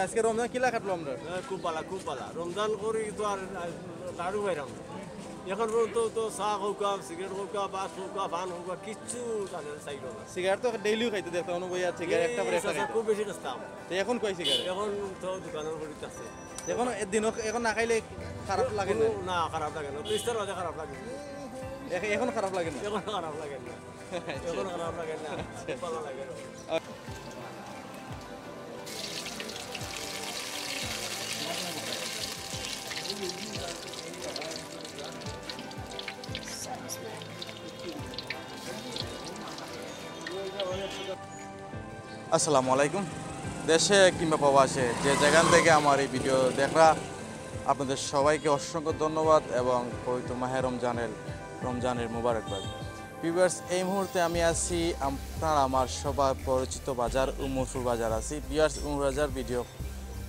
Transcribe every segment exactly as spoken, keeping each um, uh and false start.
আজকে রমজান কিলা কাটলো আমরার? হ্যাঁ, খুব ভালা, খুব ভালা। রমজান করি তো আর, আর দারু বাইরাম। এখন পর্যন্ত তো চা খাউক্কা, সিগারেট খাউক্কা, বাস খাউক্কা, পান খাউক্কা, কিচ্ছু চাইলো না। সিগারেট তো ডেইলিও খাইতে দেখতাম, অনু ভাই আর সিগারেট একটা পরে একটা খাইতে। খুব বেশি খাইতাম। তো এখন কই সিগারেট? এখন তো দোকানের উপরে আছে। এখন এ দিনও এখন না খাইলে খারাপ লাগে না? না, খারাপ লাগে না। তো ইফতার বাদে খারাপ লাগে। এখ-, এখন খারাপ লাগে না? এখন খারাপ লাগে না। এখন খারাপ লাগে না। ভালা লাগে। আসসালামু আলাইকুম। দেশে কিংবা প্রবাসে যে যেখান থেকে আমার এই ভিডিও দেখরা, আপনাদের সবাইকে অসংখ্য ধন্যবাদ এবং পবিত্র মাহে রমজানের, রমজানের মোবারকবাদ। ভিউয়ার্স, এই মুহূর্তে আমি আছি আপনার আমার সবার পরিচিত বাজার, উমরপুর বাজার আছি। ভিউয়ার্স, উমরপুর বাজার ভিডিও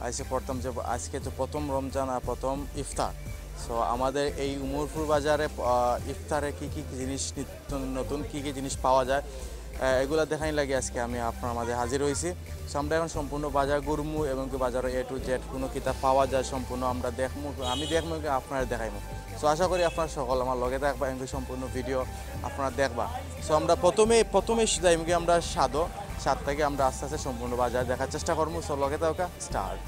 আইসে পড়তাম যে আজকে তো প্রথম রমজান আর প্রথম ইফতার। সো আমাদের এই উমরপুর বাজারে, আহ, ইফতারে কি কি জিনিস নিত্য নতুন কি কি জিনিস পাওয়া যায়, আহ, এগুলা দেখানি লাগি আজকে আমি আপনার মাঝে হাজির হইছি। সো আমরা এখন সম্পূর্ণ বাজার ঘুরমু এবং কি বাজারো A to Z কুনু কিতা পাওয়া যায় সম্পূর্ণ আমরা দেখমু, আমি দেখমু এবং আপনারা দেখাইমু। সো আশা করি আপনারা সকল আমার লগে থাকবা এবং কি সম্পূর্ণ ভিডিও আপনারা দেখবা। সো আমরা প্রথমে, প্রথমে যাইমু কি আমরা সাদো, সাদ থাকি আমরা আস্তে আস্তে সম্পূর্ণ বাজার দেখার চেষ্টা করমু। সো লগে থাকা, start।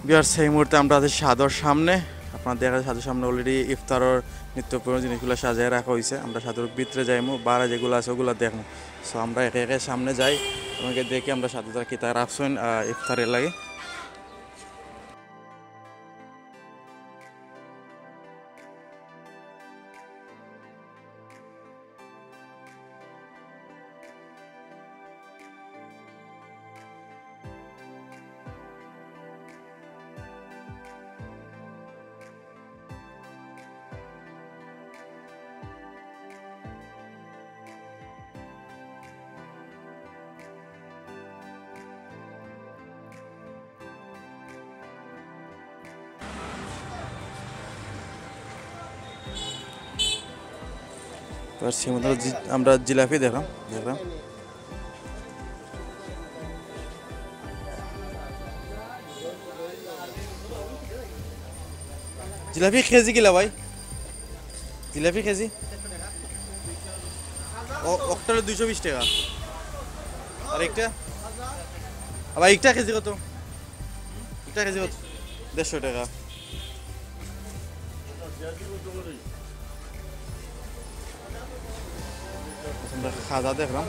ভিউয়ার্স, এই মুহূর্তে আমরা আছি সাদর সামনে। আপনারা দেখা যায় সাদর সামনে already ইফতারর নিত্য প্রয়োজনীয় জিনিসগুলা সাজায় রাখা হইছে। আমরা সাদর ভিতরে যাইমু, বারে যেগুলা আছে ওগুলা দেখমু। সো আমরা একে একে সামনে যাই, এবং কি দেখি আমরা সাদর কিতা রাখছইন, আহ, ইফতারের লাগি। তো আর সেই মতো জি-, আমরা জিলাপি দেখলাম, দেখলাম। জিলাপি কেজি কিলা ভাই? জিলাপি কেজি? ও, একটা অইলো দুইশো বিশ টাকা। আর একটা? আবার একটা কেজি কত? একটা কেজি কত? দেড়শো টাকা। আমরা খাজা দেখলাম।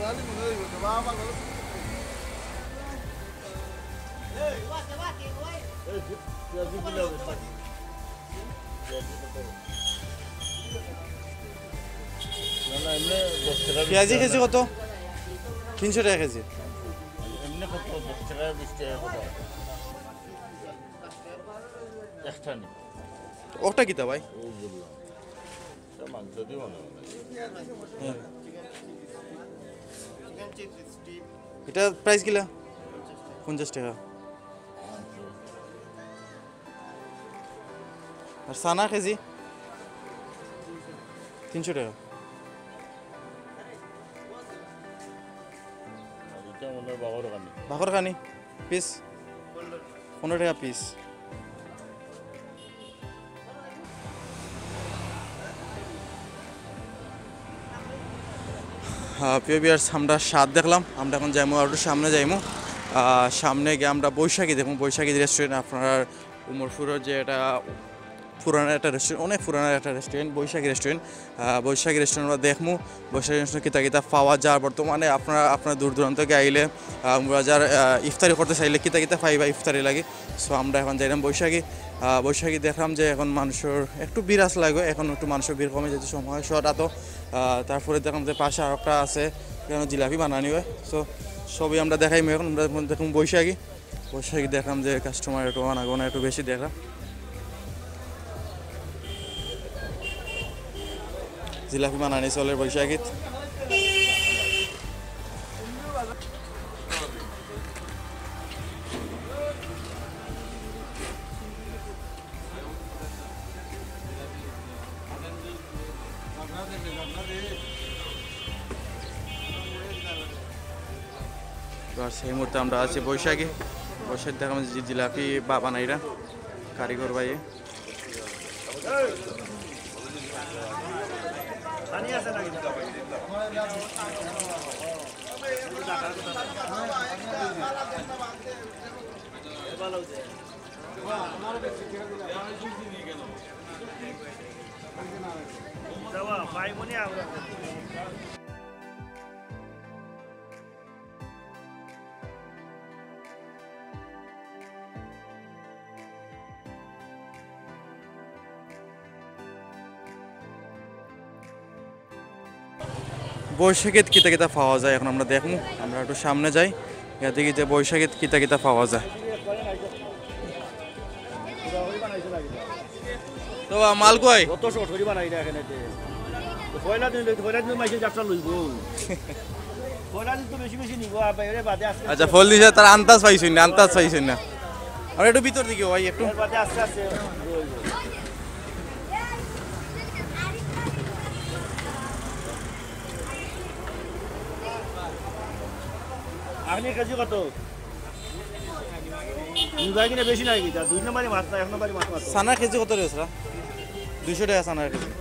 পেঁয়াজি কেজি কত? তিনশো টাকা কেজি। এমনি কত? দশ টাকা, বিশ টাকা কত? একটা নি। ওটা কিতা ভাই? ও বুঝলাম। এটা মাংস দিয়ে বানানো। হ্যাঁ। এটা প্রাইস কিলা? পঞ্চাশ টাকা। আর চানা কেজি? তিনশো টাকা। আর এটা মনে হয় বাঘর কানি। বাঘর কানি? পিস? পনেরো টাকা পিস। আহ, প্রিয় ভিউয়ার্স, আমরা সাদ দেখলাম, আমরা এখন যাইমু, আর একটু সামনে যাইমু। আহ, সামনে গিয়া আমরা বৈশাখী দেখমু, বৈশাখী রেস্টুরেন্ট, আপনার উমরপুরের যে এটা পুরানা একটা রেস্টুরেন্ট, অনেক পুরানা একটা রেস্টুরেন্ট, বৈশাখী রেস্টুরেন্ট। আহ, বৈশাখী রেস্টুরেন্ট আমরা দেখমু, বৈশাখী রেস্টুরেন্ট কিতা কিতা পাওয়া যায় বর্তমানে। আপনারা, আপনারা দূর দূরান্ত থেকে আইলে, আহ, বাজার, আহ, ইফতারি করতে চাইলে কিতা কিতা পাইবা ইফতারি লাগি। সো আমরা এখন যাইলাম বৈশাখী। আহ, বৈশাখী দেখলাম যে এখন মানুষের একটু ভিড় আছে লাগে, এখন একটু মানুষের ভিড় কমে যেতে সময় শর্ট আতো। আহ, তারপরে দেখলাম যে পাশে আর একটা আছে, এখানে জিলাপি বানানি হয়। সো সবই আমরা দেখাইমু এখন, আমরা এখন দেখুন বৈশাখী। বৈশাখী দেখলাম যে কাস্টমার একটু আনাগোনা একটু বেশি দেখলাম। জিলাপি বানানি চলে বৈশাখীত। তো আর সেই মুহূর্তে আমরা আছি বৈশাখী। বৈশাখী দেখাম যে জিলাপি বা বানাইরা কারিগর ভাইয়ে। বৈশাখীত কিতা কিতা পাওয়া যায়, এখন আমরা দেখমু। আমরা একটু সামনে যাই, গিয়া দেখি যে বৈশাখীত কিতা কিতা পাওয়া যায়। তো বা, মাল কই? কত শর্ট করি বানাই না এখানে তে। তো পয়লা দিন, পয়লা দিন মাইসে যাত্রা লইব। পয়লা দিন তো বেশি বেশি নিব, আর বাইরে বাদে আস্তে আচ্ছা, ফল দিছে, তার আন্দাজ পাইছইন না, আন্দাজ পাইছইন না। আমরা একটু ভিতর দিকে ভাই, একটু। এর বাদে আস্তে আস্তে লইব। আপনি কেজি কত? দুই ভাই কিনে বেশি নাই কিতা? দুই নম্বরই মাছ না, এক নম্বরই মাছ মাত্র। সানা কেজি কত রয়েছে? দুইশো টাকা সানার কেজি।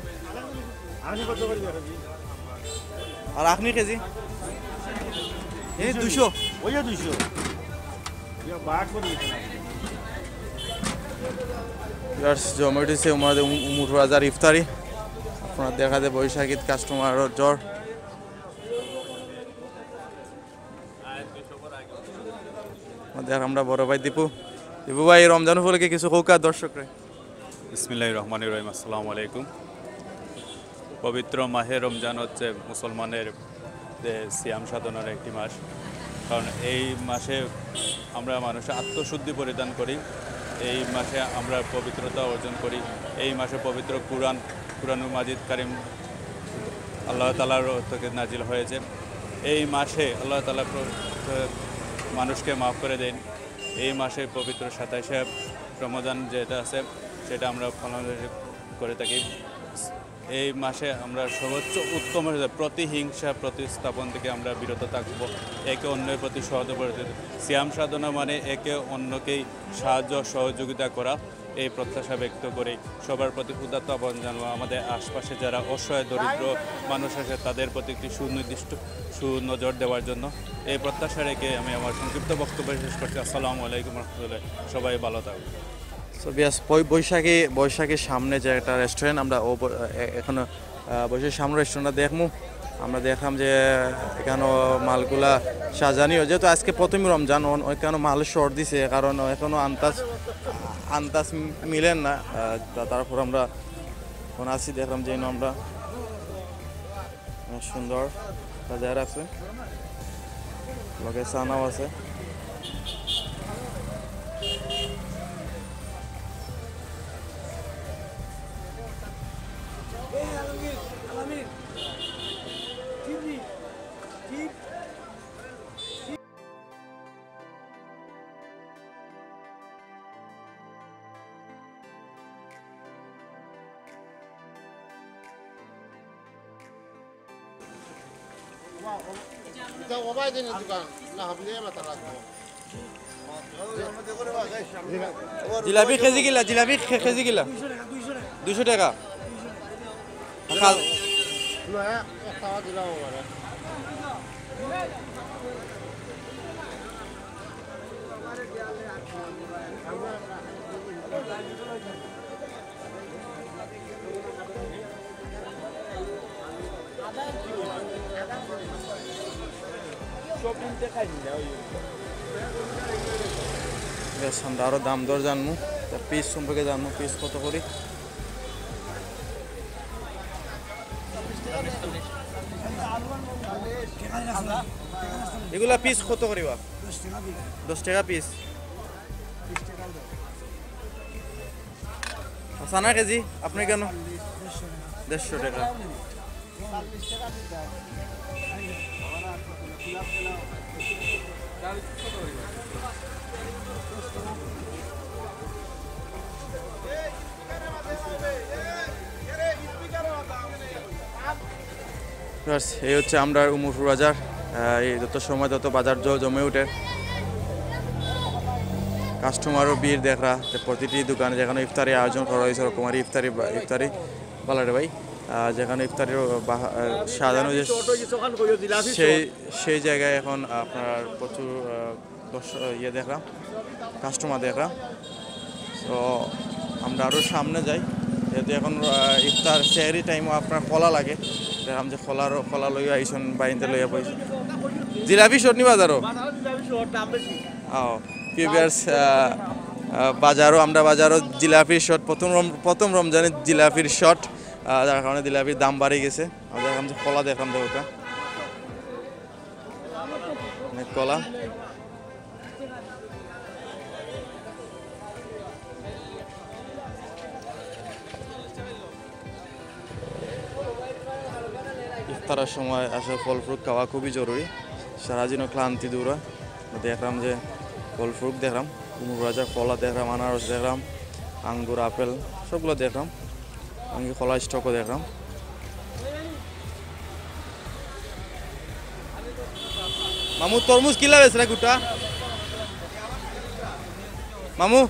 আপনি কত করে দেবেন? আর আপনি কেজি? এই দুইশো। ওই যে দুইশো। ইয়া, বাঘ করে দিতে না। ভিউয়ার্স, জমে উঠেছে উমাদের উম-, উমর রাজার ইফতারি। আপনারা দেখা যায় বৈশাখীত কাস্টমারর জ্বর। আমাদের আমরা বড় ভাই দীপু। দীপু ভাই, রমজান উপলক্ষে কিছু কউক্কা দর্শকরে। বিসমিল্লাহির রহমানির রহিম। আসসালামু আলাইকুম। পবিত্র মাহে রমজান হচ্ছে মুসলমানের যে সিয়াম সাধনার একটি মাস, কারণ এই মাসে আমরা মানুষ আত্মশুদ্ধি পরিধান করি, এই মাসে আমরা পবিত্রতা অর্জন করি, এই মাসে পবিত্র কুরআন, কুরআনুল মাজিদ কারিম আল্লাহ তাআলার থেকে নাজিল হয়েছে। এই মাসে আল্লাহ তাআলা প্র-, মানুষকে মাফ করে দেন। এই মাসে পবিত্র সাতাশে রমাদান যেটা আছে, সেটা আমরা পালন করে থাকি। এই মাসে আমরা সর্বোচ্চ উত্তম হিসেবে প্রতিহিংসা, প্রতিস্থাপন থেকে আমরা বিরত থাকব, একে অন্যের প্রতি সহযোগিতা। সিয়াম সাধনা মানে একে অন্যকেই সাহায্য সহযোগিতা করা, এই প্রত্যাশা ব্যক্ত করে সবার প্রতি উদাত্ত আহ্বান জানাবো আমাদের আশপাশে যারা অসহায় দরিদ্র মানুষ আছে তাদের প্রতি একটি সুনির্দিষ্ট সুনজর দেওয়ার জন্য। এই প্রত্যাশা রেখে আমি আমার সংক্ষিপ্ত বক্তব্য শেষ করছি। আসসালামু আলাইকুম রহমতুল্লাহ। সবাই ভালো থাকবেন। তো বিয়াস, বৈ-, বৈশাখী, বৈশাখীর সামনে যে একটা রেস্টুরেন্ট, আমরা ও ব-, এ-, এখনো, আহ, বৈশাখীর সামনে রেস্টুরেন্টটা দেখমু। আমরা দেখলাম যে এখানো মালগুলা সাজানি হয়, যেহেতু আজকে প্রথম রমজান, অন-, এখানো মাল শর্ট দিছে, কারণ এখনো আন্দাজ, আন্দাজ মিলের না। আহ, তা-, তারপর আমরা এখন আসি, দেখলাম যে এখানো আমরা অনেক সুন্দর সাজায় রাখছে, লগে সানাও আছে। এটা ওবায়দিনের দোকান, না হাবলিয়ে মাথা রাখবো। জিলাপি কেজি কিলা, জিলাপি কে-, কেজি কিলা? দুইশো টাকা। খাল- নয়া, একটা দিলাম ওবারে। বেশ, আমরা আরো দাম দর জানমু। তা পিস সম্পর্কে জানমু, পিস কত করি? এগুলা পিস কত করিবা? দশ টাকা পিস। সানা কেজি আপনি কেন? দেড়শো টাকা। Viewers, এই হচ্ছে আমরার উমরপুর বাজার। আহ, এই যত সময় তত বাজার জ-, জমে উঠে। কাস্টমারও ভিড় দেখরা, যে প্রতিটি দোকানে যেখানে ইফতারি আয়োজন করা হয়েছে, ওরকম আর ইফতারি বা-, ইফতারি বালারে ভাই, আহ, যেখানে ইফতারির বা-, আহ, সাজানো যে সেই, সেই জায়গায় এখন আপনার প্রচুর, আহ, দর্শ-, ইয়ে দেখলাম, কাস্টমার দেখলাম। তো আমরা আরও সামনে যাই, যেহেতু এখন, আহ, ইফতার সেহরি টাইমও আপনার কলা লাগে, দেখলাম যে কলারও, কলা লইয়া আইসন, বাইনতে লইয়া বইস। জিলাপি শট নি বাজারও? ও, প্রিয় ভিউয়ার্স, আহ, আহ, বাজারও, আমরা বাজারও জিলাপির শট, প্রথম রম-, প্রথম রমজানে জিলাপির শট, আহ, যার কারণে জিলাপির দাম বাড়ি গেছে। আমরা দেখলাম যে কলা দেখলাম, দেখো ওটা। অনেক কলা। ইফতারের সময় আসলে ফল ফ্রুট খাওয়া খুবই জরুরি, সারাদিনও ক্লান্তি দূর হয়। দেখলাম যে ফল ফ্রুট দেখলাম, কুমড়ো ভাজা, কলা দেখলাম, আনারস দেখলাম, আঙ্গুর, আপেল, সবগুলো দেখলাম। আমি কলা স্টকও দেখলাম। মামু, তরমুজ কিলা বেচরা গুটা? মামু,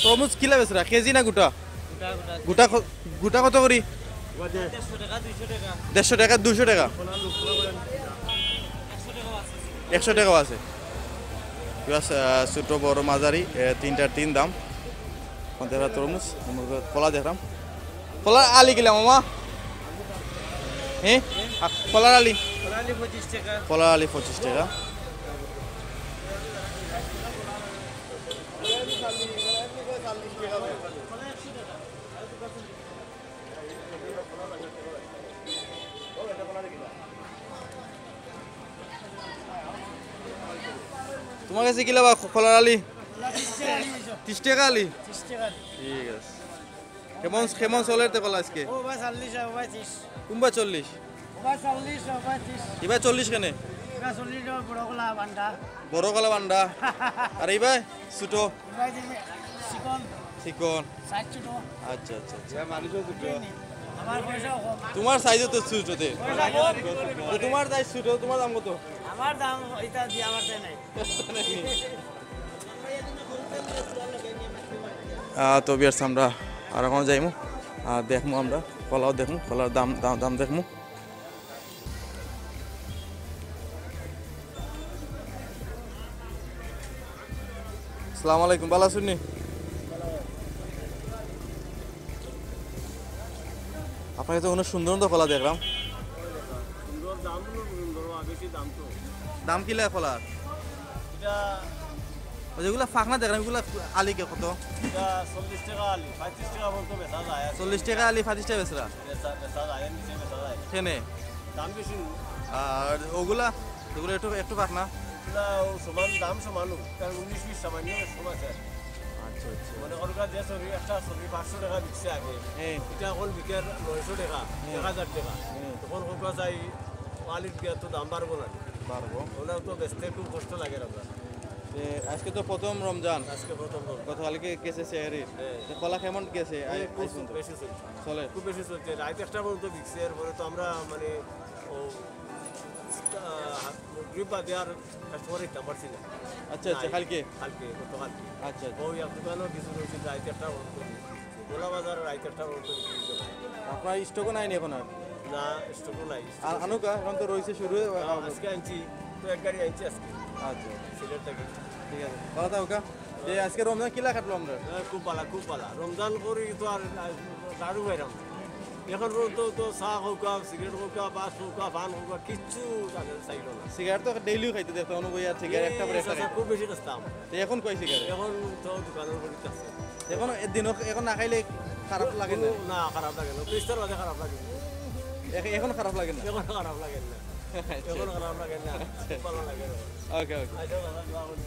তরমুজ কিলা বেচরা, কেজি না গুটা? গুটা, গুটা। গুটা ক-, গুটা কত করি? দেড়শো টাকা, দুইশো টাকা। দেড়শো টাকা, দুইশো টাকা। একশো টাকাও আছে। প্লাস, আহ, ছোট, বড়, মাঝারি, এ, তিনটার তিন দাম। দেখরা তরমুজ, কলা দেখলাম। কলার আলি কিলা মামা? হ্যাঁ? আ, কলার আলি? কলার আলি পঁচিশ টাকা। কলার আলি পঁচিশ টাকা। তোমার কাছে কিলা বা কলার আলি? ত্রিশ টাকা আলি? ত্রিশ টাকা আলি। ঠিক আছে। কেমন, কেমন চলের তে কলা আজকে? ও ভাই চল্লিশ, ও ভাই ত্রিশ। কুনবা চল্লিশ? ও ভাই চল্লিশ, ও ভাই ত্রিশ। ইবা চল্লিশ কেনে? ইবা চল্লিশ, ও বড় কলা বান্ডা। বড় কলা বান্ডা। আর ইবা ছোট? ইবা যে চিকন। চিকন। সাইজ ছোট। আচ্ছা, আচ্ছা, আচ্ছা। ইবা মানুষও ছোট। আমার পয়সাও কম। তোমার সাইজও তো ছোট তে। পয়সা কম। তো তোমার সাইজ ছোট, তোমার দাম কত? আমার দাম এটা দিয়ে আমার তাই নাই। আহ, তো ভিউয়ার্স, আমরা আর এখন যাইমু, আহ, দেখমু আমরা, কলাও দেখমু, কলার দাম, দাম, দাম দেখমু। আসসালামু আলাইকুম, ভালা আছইন নি? আপনার কাছে অনেক সুন্দর সুন্দর কলা দেখলাম। সুন্দর দাম, সুন্দর, বেশি দাম তো। দাম কিলা কলার? এটা ওই যেগুলা ফাকনা দেখলাম, এগুলা আলি কে কত? এটা চল্লিশ টাকা আলি, পঁয়ত্রিশ টাকা পর্যন্ত বেচা যায়। চল্লিশ টাকা আলি, পঁয়ত্রিশ টাকা বেচরা? বেচা, বেচা যায়, এর নিচে বেচা যায়। কেনে? দাম বেশি। আর ওগুলা, ওগুলা একটু, একটু ফাকনা? এগুলা ও সমান, দাম সমান, কারণ উনিশ বিশ সামান্য কম আছে। আচ্ছা, আচ্ছা। মনে করো যে ছবি, একটা ছবি পাঁচশো টাকা বিকছে আগে, হ্যাঁ। এটা এখন বিকের নয়শো টাকা, হ্যাঁ। এক হাজার টাকা। হ্যাঁ। তখন কউক্কা চাই, আলির গিয়া তো দাম বাড়বো না? বাড়বো। ওনার তো বেচতে খুব কষ্ট লাগে আমরা। এ, আজকে তো প্রথম রমজান। আজকে প্রথম রমজান। গতকালকে গেছে সেহরি। হ্যাঁ। তো কলা কেমন গেছে? এই আই-, খুব আইসুন তো। বেশি চলছে। চলে? খুব বেশি চলছে। রাত একটা পর্যন্ত বিকছে, এরপরে তো আমরা মানে, ও, আহ, গ্রিপ বাদে আর কাস্টমার দিতাম পারছি না। আচ্ছা, আচ্ছা, নাই। কালকে? কালকে, গতকালকে। আচ্ছা, আচ্ছা। ওই এক দোকানও কিছু রয়েছে, রাত একটা পর্যন্ত বিকছে। গোলা বাজার রাত একটা পর্যন্ত বিক্রি হইতে পারে। আপনার স্টকও নাই নি এখন আর? না, স্টকও নাই। আর আনুকা, এখন তো রয়েছে শুরু হয়ে, না, আজকে আনছি, তো এক গাড়ি আনছি আজকে। আচ্ছা। সিলেট থেকে। ঠিক আছে, ভালা থাকউক্কা। যে আজকে রমজান কিলা কাটলো আমরা? হ্যাঁ, খুব ভালা, খুব ভালা। রমজান করি তো আর, আর দারু বাইরাম। এখন পর্যন্ত তো চা খাউক্কা, সিগারেট খাউক্কা, বাস খাউক্কা, পান খাউক্কা, কিচ্ছু তাদের চাইল না। সিগারেট তো ডেইলি খাইতে দেখতে, অনুভব আর সিগারেট একটা পরে একটা চাচা খাইতে। খুব বেশি খাইতাম। তো এখন কই সিগারেট? এখন তো দোকানের উপরে আছে। এখন এ দিনও এখন না খাইলে খারাপ লাগে না? না, খারাপ লাগে না। তো ইফতার বাদে খারাপ লাগে। এখ-, এখন খারাপ লাগে না? এখন খারাপ লাগে না। আচ্ছা। এখন খারাপ লাগে না। আচ্ছা। ভালা লাগে না। ওকে, ওকে। আচ্ছা, ভালা, দোয়া করি।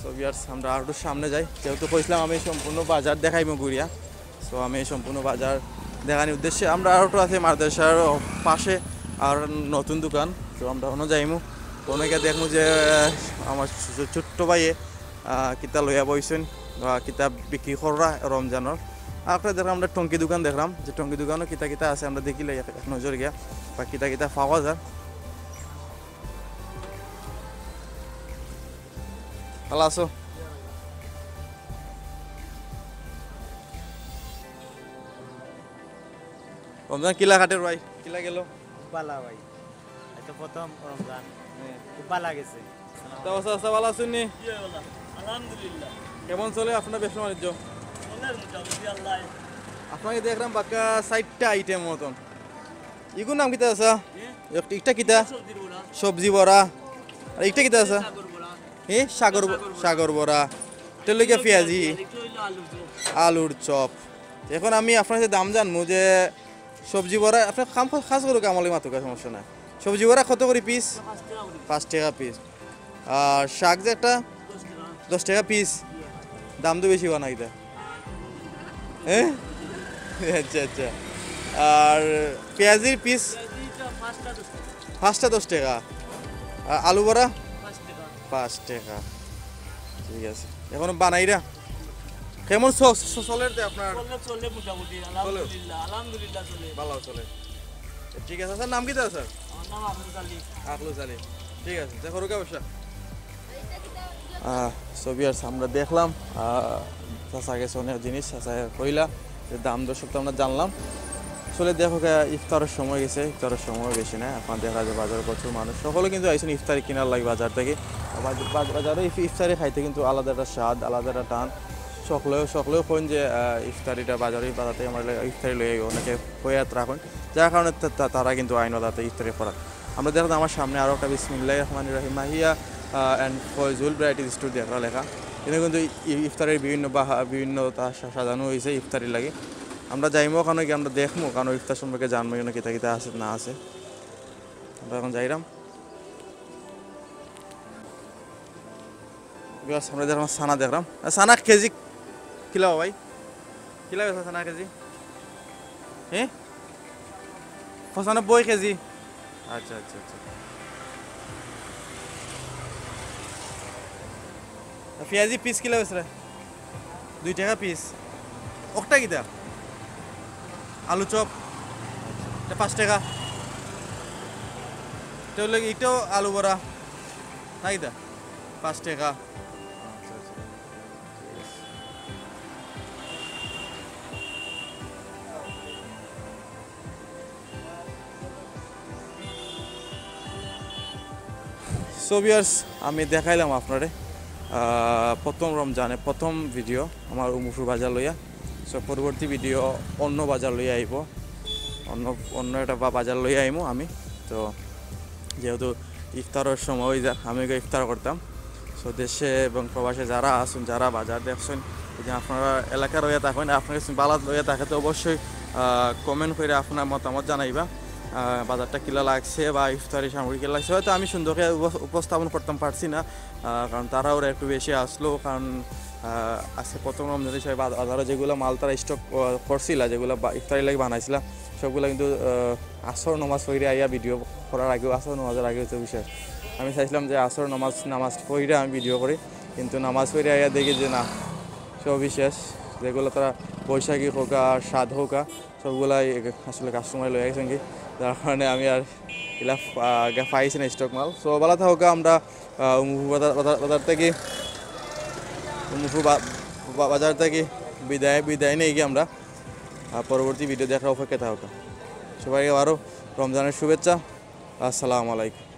So, ভিউয়ার্স, আমরা আরো সামনে যাই। যেহেতু কইছিলাম আমি সম্পূর্ণ বাজার দেখাইমু ঘুরিয়া। So, আমি সম্পূর্ণ বাজার দেখানির উদ্দেশ্যে আমরা আরো আছে মাদ্রাসার পাশে আর নতুন দোকান। So, আমরা অনো যাইমু। তো অনো গিয়া দেখমু যে, আহ, আমার ছো-, ছোট্ট ভাইয়ে আহ, কিতা লইয়া বইছইন বা কিতা বিক্রি কররা রমজানর। আর একটা দেখলাম আমরা টঙ্কি দোকান দেখলাম, যে টঙ্কি দোকানও কিতা কিতা আছে আমরা দেখিলাই এক, এক নজর গিয়া, বা কিতা কিতা পাওয়া যায়। ভালা আছো? রমজান কিলা কাটের ভাই? কিলা গেল? বালা ভাই, এই তো প্রথম রমজান। হ্যাঁ। খুব বালা গেছে। তা অবস্থা, অবস্থা ভালা আছইন নি? জি ভাই, ভালা। আলহামদুলিল্লাহ। কেমন চলে আপনার ব্যবসা বাণিজ্য? চলের মোটামুটি আল্লাহ। আপনাকে দেখলাম বাক্কা চাইরটা আইটেম মতন। ইগুর নাম কিতা আছে? জি? এক-, একটা কিতা? সবজির বড়া। সবজি বড়া। আর একটা কিতা আছে? সাগর বড়া। হ্যাঁ, সাগর ব-, সাগর বড়া। সাগর বড়া। এটা লইগা পেঁয়াজি। আর একটা হইলো আলুর চপ। আলুর চপ। এখন আমি আপনার কাছে দাম জানবো যে সবজি বড়া, আপনি খাম-, খাস করুক, আমার লগে মাতুক, সমস্যা নাই। সবজি বড়া কত করি পিস? পাঁচ টেকা করি। পাঁচ টেকা পিস। আর শাক যে একটা? দশ টেকা। দশ টেকা পিস। দাম তো বেশি বানাই দা। হ্যাঁ? আচ্ছা, আচ্ছা। আর পেঁয়াজির পিস? পেঁয়াজিটা পাঁচটা দশ টেকা। পাঁচটা দশ টেকা। আর আলু বড়া? পাঁচ টেকা। পাঁচ টেকা। ঠিক আছে। এখন বানাইরা? কেমন চ-, চ-, চলের তে আপনার? চলে, চলে মোটামুটি, চলে? আলহামদুলিল্লাহ, আলহামদুলিল্লাহ চলে। ভালা চলে। ঠিক আছে, স্যার, নাম কিতা স্যার? আমার নাম আফরোজ আলী। আফরোজ আলী। ঠিক আছে, দেখো রুকা বসা। আহ, so viewers, আমরা দেখলাম, আহ, চাচা গেছে অনেক জিনিস, চাচা কইলা যে দাম দর সব তো আমরা জানলাম। আসলে দেখো, আহ, ইফতারের সময় গেছে, ইফতারের সময় বেশি না, এখন দেখা যায় বাজারে প্রচুর মানুষ, সকলে কিন্তু আইছেন ইফতারি কিনার লাগি বাজার থাকি। বাজ-, বাজ-, বাজারে ইফ-, ইফতারি খাইতে কিন্তু আলাদা একটা স্বাদ, আলাদা একটা টান। সকলেও, সকলেও কইন যে, আহ, ইফতারিটা বাজারে, বাজার থাকি আমরা ইফতারি লই আইও, অনেকে কইয়া রাখইন, যার কারণে তা-, তা-, তারা কিন্তু আইন আদালতে ইফতারি করার। আমরা দেখলাম আমার সামনে আরও একটা বিসমিল্লাহির রহমানির রহিম মাহিয়া, আহ, and ফয়জুল ভ্যারাইটি স্টোর দেখরা লেখা। এখানে কিন্তু ই-, ইফতারের বিভিন্ন বাহা-, বিভিন্ন তা সা-, সাজানো হয়েছে ইফতারির লাগি। আমরা যাইমু ওখানে গিয়া আমরা দেখমু, কারণ ইফতার সম্পর্কে জানমু এখানে কিতা কিতা আছে না আছে। আমরা এখন যাইরাম। Viewers, আমরা দেখলাম চানা দেখলাম। আহ, চানা কেজি কিলা ভাই? কিলা বেচা চানা কেজি? হ্যাঁ? পঁচানব্বই কেজি? আচ্ছা, আচ্ছা, আচ্ছা। আর পেঁয়াজি পিস কিলা বেচরা? দুই টেকা পিস। অকটা কিতা? আলু চপ? এটা পাঁচ টেকা। এটা অইলো কি, এটাও আলু বড়া। না কিতা? পাঁচ টেকা। আচ্ছা, আচ্ছা। ঠিক আছে। So viewers, আমি দেখাইলাম আপনারে, আহ, প্রথম রমজানে প্রথম ভিডিও আমার উমরপুর বাজার লইয়া। So পরবর্তী ভিডিও অন্য বাজার লইয়া আইবো, অন্য, অন্য একটা বা-, বাজার লইয়া আইমু আমি। তো যেহেতু ইফতারের সময় হয়ে যায়, আমি আগে ইফতার করতাম। So দেশে এবং প্রবাসে যারা আছেন, যারা বাজার দেখছেন, যদি আপনারা এলাকার হইয়া থাকেন, আপনার কাছে বালাত হইয়া থাকে, তো অবশ্যই, আহ, comment করে আপনার মতামত জানাইবা। আহ, বাজারটা কিলা লাগছে বা ইফতারি সামগ্রী কিলা লাগছে, হয়তো আমি সুন্দর করে উপ-, উপস্থাপন করতাম পারছি না, আহ, কারণ তারা ওরা একটু বেশি আসলো, কারণ, আহ, আজকে প্রথম রমজান হিসাবে বাজ-, বাজারে যেগুলো মাল তারা স্টক, আহ, করছিলা, যেগুলো বা-, ইফতারি লাগি বানাইছিলা, সবগুলা কিন্তু, আহ, আসর নামাজ পড়িয়া আইয়া ভিডিও করার আগেও, আসর নামাজের আগেও তো বিশেষ। আমি চাইছিলাম যে আসর নামাজ, নামাজ পড়িয়া আমি ভিডিও করি, কিন্তু নামাজ পড়িয়া আইয়া দেখি যে না, সবই শেষ। যেগুলো তারা বৈশাখী হোকা আর সাদ হোকা, সবগুলাই আসলে কাস্টমার লইয়া গেছেন কি, যার কারণে আমি আর ইলা, আহ, গা-, পাইছি না স্টক মাল। So, ভালা থাকো, আমরা, আহ, উমরপুর বাজার, বাজার, বাজার থাকি, উমরপুর বা-, বা-, বাজার থাকি বিদায়, বিদায় নেই কি আমরা। আহ, পরবর্তী ভিডিও দেখার অপেক্ষায় থাকো। সবাইকে আবারও রমজানের শুভেচ্ছা। আসসালামু আলাইকুম।